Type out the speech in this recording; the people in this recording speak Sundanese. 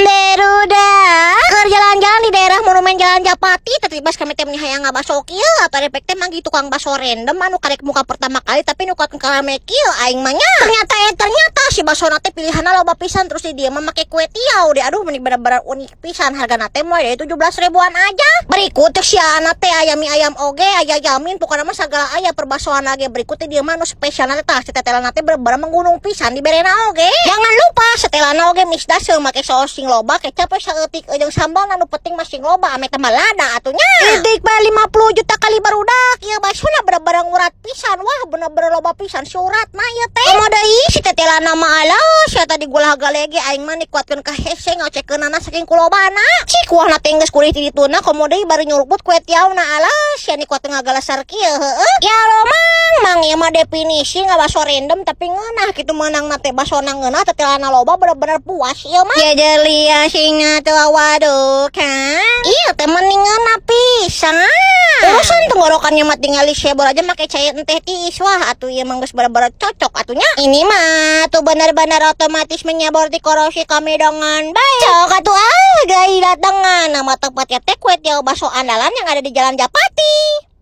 Barudak. Keur jalan-jalan di daerah Monumen Jalan Japati, tiba kami teh meni hayang ngabaso kieu, apa teh manggih tukang baso random anu karek muka pertama kali, tapi nu kalame kieu aing mah nya. Ternyata, eh ternyata, si basona teh pilihanna loba pisan, terus di dieu mah make kwetiau deh. Aduh, meni bener-bener unik pisan. Hargana teh mulai dari 17 ribuan aja. Berikut si anak teh aya mie ayam oge, aya yamin, pokoknya mah segala aya perbasoan lagi. Berikut dia mah nu spesial teh, tah si tetelana teh bener-bener menggunung pisan di berena oge. Jangan lupa setelana oge misdase, make saos sing loba, kecap we saeutik jeung sambal, anu penting mah sing loba ame tambah lada atuh nya. Idik ba 50 juta kali, barudak. Ieu basona bener-bener ngurat pisan. Wah, bener-bener loba pisan suratna ieu teh. Komo deui si tetelana mah, alah sia, tadi gulah galege aing mah nikuatkeun ka hese ngocekeunana saking kulobana. Cik kuahna teh geus kurih ti dituna, komo deui bari nyuruput kwetiauna, alah sia, nikuat ngagalasar kieu heueuh. Ya lo mang, mang, ieu mah definisi ngabaso random tapi ngeunah kitu meunangna teh, basona ngeunah, tetelana loba, bener-bener puas ieu mah. Ya jelia singa tuh, waduh kan. Iya teh mending ngeunah pisan. Urusan tenggorokannya mah tinggal disebor aja make cai enteh tiis. Wah, atuh ieu mah geus bener-bener cocok atuh nya. Ini mah tuh bener-bener otomatis menyebor di korosi kami dengan baik. Cok atuh ah, gaya datangan. Nama tempatnya teh Kwetiau Baso Andalan yang ada di Jalan Japati.